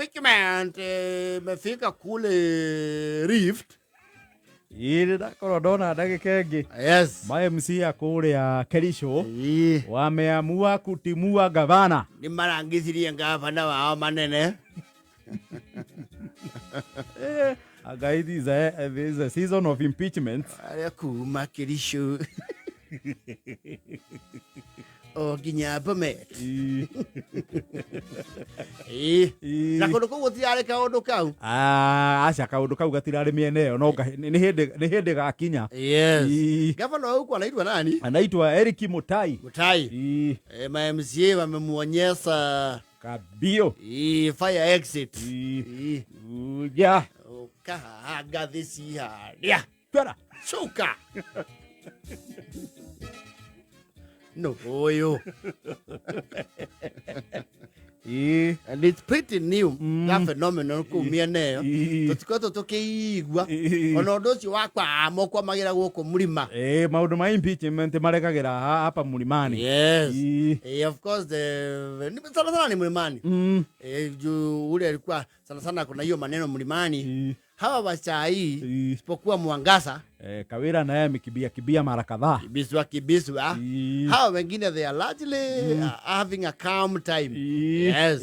Impeachment imefika kule Rift. Ĩĩ ndakorwo ndona ndagĩka ĩngĩ. Yes. Ma MC a kũrĩa Kericho Ĩĩ. wameamua kutimua gavana. Nĩ marangithirie ngavana wao manene. Ngai, this is a season of impeachment. Arĩa kuma Kericho o nginya Bomet. Ĩĩ. Na kũndũ kũu gũtirarĩ kaũndũ kau. Ah, aca, kaũndũ kau gatirarĩ mĩena ĩyo, no nĩ hĩndĩ gakinya. Yes. Ĩĩ. Gavana wa huku anaitwa nani? Anaitwa Eric Mutai. Mutai. Ĩĩ. Ma MCA wamemuonyesha kabio. Ĩĩ, fire exit. Ĩĩ. Ĩĩ. Uja. Ũkahaha ngathĩ ciharĩa. Twara. Cuka. No ũyũ. And it's pretty new, that phenomenon kũu mĩena ĩyo. Tũtikoretwo tũkĩigua ona ũndũ ũcio wa kwamo kwamagĩra gũkũ mũrima. Ĩĩ, maũndũ ma impeachment marekagĩra hapa Mlimani. Yes. Ĩĩ. Of course sana sana ni mlimani. Juu ule alikuwa sana sana kuna hiyo maneno mlimani. Hawa wachai isipokuwa Mwangaza. Kawira naye amekimbia kibia mara kadhaa. Kibiswa kibiswa. Hawa wengine, they are largely having a calm time. Yes.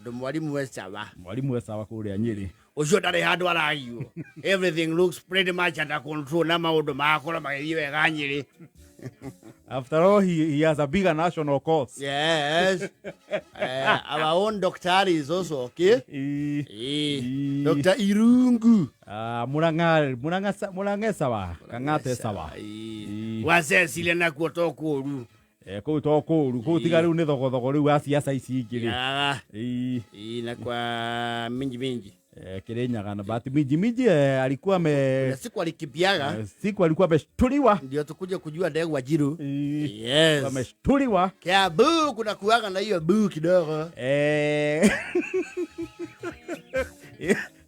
Ndo mwalimu we sawa. Mwalimu we sawa kũrĩa Nyĩrĩ. Ũcio ndarĩ handũ aragio. Everything looks pretty much under control na maũndũ magakorwo magĩthiĩ wega Nyĩrĩ. After all, he has a bigger national cause. Yes. Our own doctor is also okay. Dr. Irungu. Ah, Murang'a, Murang'a, Murang'a sawa, Kang'ate sawa. Wacecile nakuo to kũũru. Kũu to kũũru, kũu tiga rĩu nĩ thogothogo rĩu wa siasa ici ingĩ rĩ. Ĩĩ. Na kwa minji minji. Kirinyaga na but minji minji alikuwa ame Na siku alikimbiaga. Siku alikuwa ameshtuliwa. Ndio tukuje kujua Ndegwa Njiru. Yes. Ameshtuliwa. Kiambu kuna kuaga na hiyo buu kidogo.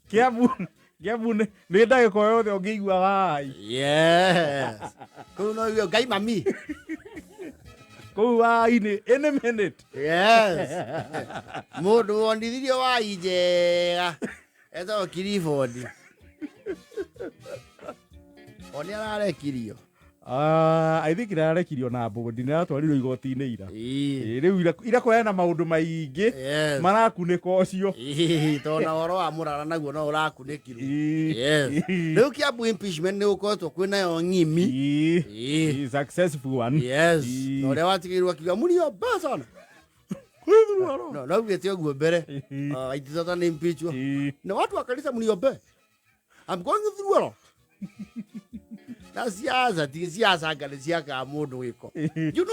Kiambu nĩ ndagĩka o yothe ũngĩigua wai. Yes. Kũu no igue Ngai mami. Kũu wai nĩ any minute. Yes. Mũndũ wonithirio wai njega etagwo Clifford. O nĩ ararekirio. Ah, I think irarekirio na bũndi nĩ aratwarirwo igoti-inĩ ira. Ĩĩ, rĩu ira kũheana maũndũ maingĩ marakunĩka ũcio. Ĩĩ, tondũ na ũhoro wa mũrara naguo no ũrakunĩkirwo. Yes. Rĩu Kiambu impeachment nĩ gũkoretwo kwĩnayo ng'imi. Ĩĩ, successful one. Yes. Na ũrĩa watigĩirwo akiuga mũriomba sana. No augĩte ũguo mbere. Ah, aitithata nĩ impeachwo. Na watu wa kanitha mniombe. I'm going through a lot. Na siasa ti siasa anga nĩ ciakaga mũndũ gĩko. You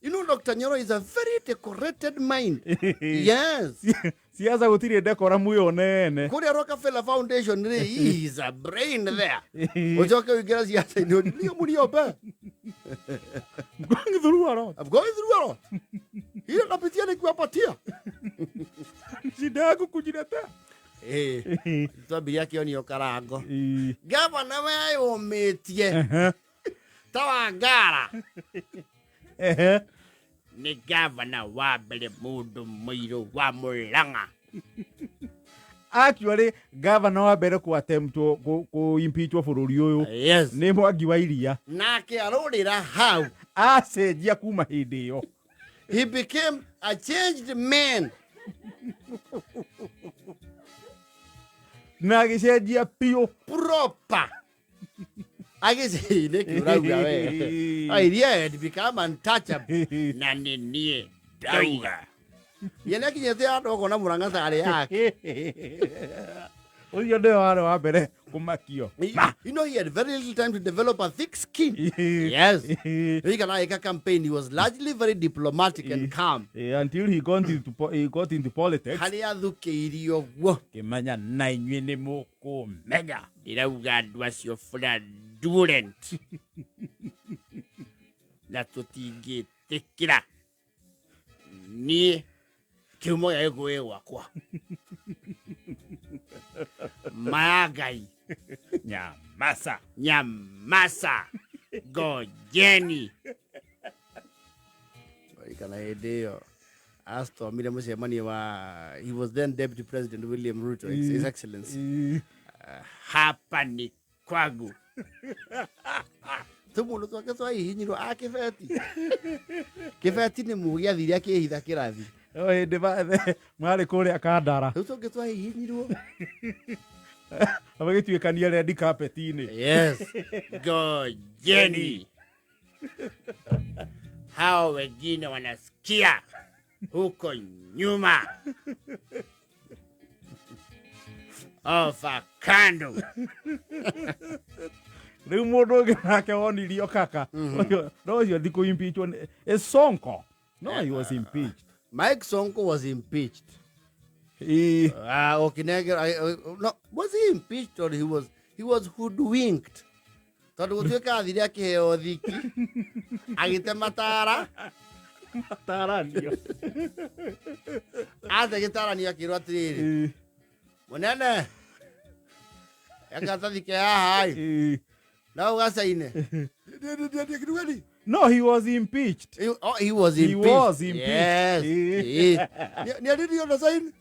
know Dr. Nyoro is a very decorated mind. Yes. Siasa gũtirĩ decorum ĩyo nene. Kũrĩa Rockefeller Foundation rĩ, he is a brain there. Ũcoke ũingĩra siasa-inĩ nio mũniombe. I'm going through a lot. I'm going through a lot. Ile napitia nikiwapatia. Shida yangu kujiletea. Twambirie akĩonio karango. Gavana weyũmĩtie ta Wangara nĩ gavana wa mbere mũndũ mũirũ wa Mũrang'a. Actually, gavana wa mbere ku attempt ku impeachwo bũrũri ũyũ nĩ Mwangi wa Iria. Nake arũrĩra hau. Acenjia kuma hĩndĩ ĩyo. He became a changed man. Na agĩcenjia biũ. Proper. Agĩci nĩkĩ ũrauga we? Airia had become untouchable. Na nĩ niĩ ndauga. Ye nĩakinyĩte handũ ũkona Mũrang'a tarĩ yake. Ũcio nĩwe warĩ wa mbere kũmakio. He had very little time to develop a thick skin. Yes. Rĩu agĩka campaign, he was largely very diplomatic and calm. Until he got into politics. Harĩa athukĩirio guo. Kĩmenya na inyuĩ nĩ mũkũmenya. Ndĩrauga andũ acio fraudulent. Na tũtingĩtĩkĩra. Niĩ kĩhumo gĩa gĩkũ gĩ gwakwa. Maya Ngai. Nyamasa. Nyamasa. Ngojeni. Kana hĩndĩ ĩyo. Astomire mũcemanio wa, he was then Deputy President William Ruto, His Excellency. Hapa ni kwangu. Tũmũndũ twake twahihinyirwo a kĩbeti. Kĩbeti nĩ mũgĩ athire akĩhitha kĩrathi. O hĩndĩ marĩ kũrĩa Kandara. Rĩu tũngĩ twahihinyirwo. Magĩtuĩkania red carpet-inĩ. Yes. Ngojeni. Hao wengine wanasikia huko nyuma. Ofa kando. Rĩu mũndũ ũngĩ nake wonirio kaka. No ũcio ti kũ-impeachwo is Sonko. No, he was impeached. Mike Sonko was impeached. Okinegera, no, was he impeached or he was hoodwinked? Tondũ gũtuĩka athire akĩheo thiki agĩte matara. Taranio. Ate gĩtaranio akĩrwo atĩrĩrĩ, mũnene, karatathi ke haha ĩ, no ũgacaine. Kitu No, he was impeached. Oh, he was He impeached. was impeached. Yes. Ni already on the sign.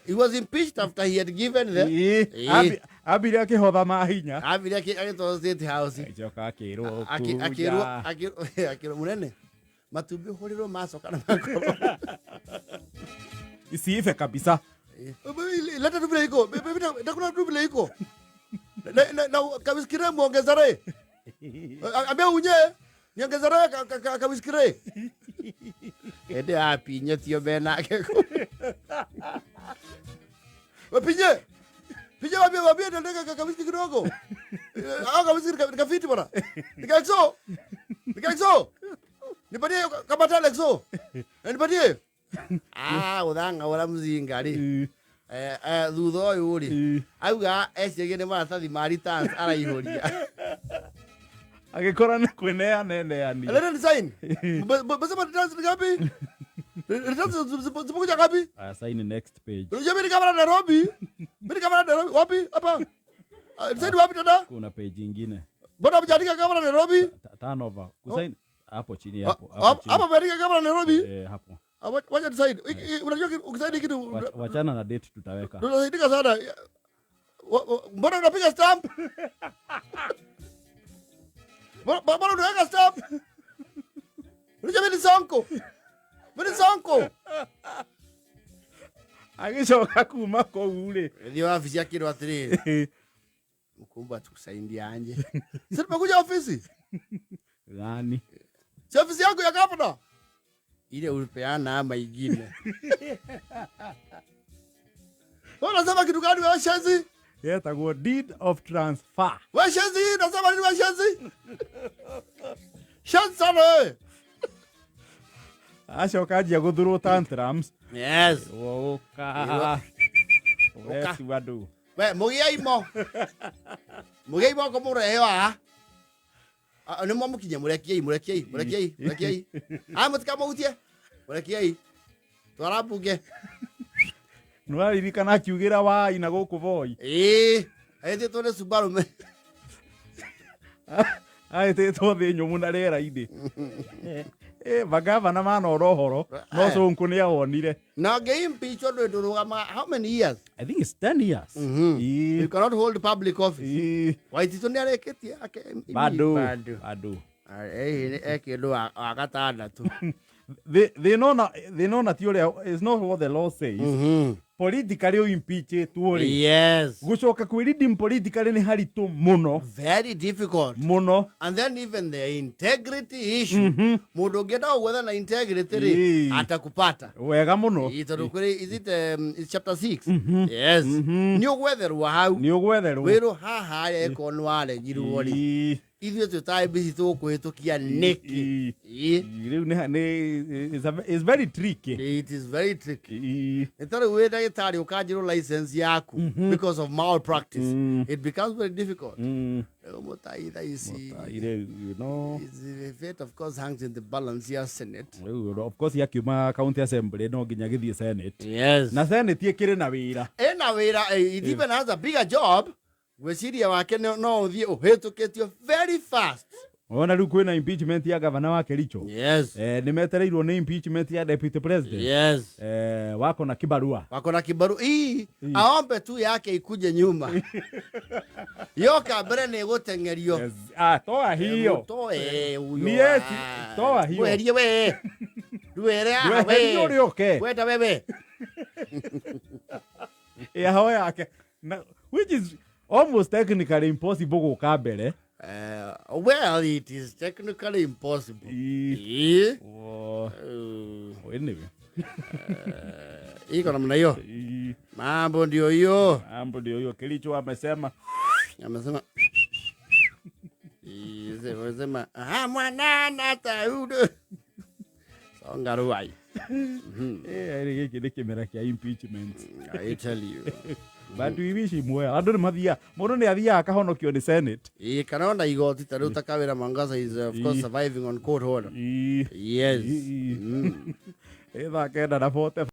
He was impeached after he had given the Ambire akĩhotha mahinya. Ambire agĩtwarwo State House. Agĩcoka akĩrwo Akĩrwo kuja. akĩrwo mũnene, matumbĩ hũrĩrwo macoka na makorwo. Isiive kabisa. Leta tu vile iko. Ndakuna tu vile iko. Na kawiskire muongezere. Ambia unye niongezere kawiskire. Ende apinye tio benake. Wapinye. Pinye wambie ndeka kawiski kidogo. Ah, kawiski nikafiti bwana. Nikaexo. Nikaexo. Nipatie kama tale exo. Nipatie. Ah, uthanga ura mzinga ri. Thutha ũyũ rĩ, auga eciragia nĩ maratathi ma returns araihũria. Agĩkora nĩ kwĩneana eneani. Leta ni sign. Mbona returns ni ngapi? Returns zipokuja ngapi? Aya, sign next page. Unajua mimi ni kama Nairobi. Mimi ni kama Nairobi. Wapi? Hapa. Ah, sign wapi dada? Kuna page ingine. Mbona hujaandika kama Nairobi? Turnover. Kusign hapo chini hapo. Hapo Hapo chini. Hapo umeandika kama Nairobi? Eh, hapo. Ah, wacha tusign. Unajua ukisign kitu Wachana na date tutaweka. tunasaidika sana. Mbona unapiga stamp? Mbona unaweka stamp? Unajua mimi ni Sonko. Mimi ni Sonko. Agĩcoka kuma kũu rĩ. Ndio wabici akĩrwo atĩrĩrĩ, mkubwa, tukusaidiaje? Sisi tumekuja ofisi. Gani? Si ofisi yangu ya gavana. Ile ulipeana ama ingine. Wewe unasema kitu gani wewe shenzi? Yetagwo deed of transfer. Wewe shenzi, unasema nini wewe shenzi? Shenzi sana wewe. Acoka anjia gũthurwo tantrums. Yes. Ũka. Ũretua andũ. We mũgĩai mo. Mũgĩai moko mũrehe haha. Ah, nĩ mwamũkinyia, mũrekiei, mũrekiei, mũrekiei, mũrekiei. Ah, mũtikamũhutie. Mũrekiei. Twara mbunge. Nĩwaririkana akiugĩra wai na gũkũ Voi? Ĩĩ. Ahĩtĩtwo nĩ Subaru. Ahĩtĩtwo thĩ nyũmũ na rĩera-inĩ. Magavana manora ũhoro no Sonko nĩ awonire. Na ngĩimpeach ũndũ ndũrũgamaga how many years? I think it's 10 years. You cannot hold public office. Waititu nĩ arĩkĩtie Bado. Bado. Bado. Ĩ kĩndũ wa gatandatũ. Thĩna ona ti ũrĩa, is not what the law says. Politically ũimpeachĩtwo rĩ, gũcoka kwĩ politically nĩ haritũ mũno. Very difficult. Mũno. And then even the integrity issue. Mũndũ ũngĩenda gũgwetha na integrity rĩ, atakupata. Wega mũno. Ĩ, tondũ kũrĩ, is it it's chapter 6? Yes. Nĩ ũgwetherwo hau. Nĩ ũgwetherwo. Wĩrwo haha eko nĩ waregirwo rĩ. Ithuĩ twĩ ta IEBC tũgũkũhĩtũkia nĩkĩ? Ĩ. Rĩu nĩ it's very tricky. It is very tricky. Nĩ ta rĩu wĩ ndagĩtarĩ ũkanjĩrwo license yaku because of malpractice. It becomes very difficult. Rĩu Mũtai thaa ici. Rĩu, The fate of course hangs in the balance ya Senate. Rĩu of course akiuma county assembly no nginya gĩthiĩ Senate. Yes. Na Senate ĩkĩrĩ na wĩra. Ena wĩra, it even has a bigger job. Gwĩciria wake no ũthiĩ ũhĩtũkĩtio very fast. Ona rĩu kwĩna impeachment ya gavana wa Kericho. Yes. Nĩ metereirwo nĩ impeachment ya deputy president. Yes. Wako na kibarua. Wako na kibaru ii aombe tu yake ikuje nyuma, yoka mbere nĩ ĩgũteng'erio. Yes. Ah, toa hiyo. Toe huyo. Ni eti, toa hiyo. Mweherie we. Ndwere haha Ndweherie we. ũrĩa ũke. Wenda wewe. Yaho yake. Na, which is almost technically impossible gũka mbere. Well, it is technically impossible. Ii. Ii. Oh, anyway. Iko namna hiyo. Ii. Mambo ndio hiyo. Mambo ndio hiyo. Kilicho amesema. Amesema Ii, sema ah mwanana taudo. Songa ruai. Gĩkĩ nĩ kĩmera kĩa impeachment. I tell you. But we wish him well. Andũ nĩ mathiaga, mũndũ nĩ athiaga akahonokio nĩ Senate. Ii, kana ona igoti ta rĩu ta Kawira Mwangaza is of course Ii. surviving on court order. Ii. Yes. Ii. Thaa 9:40.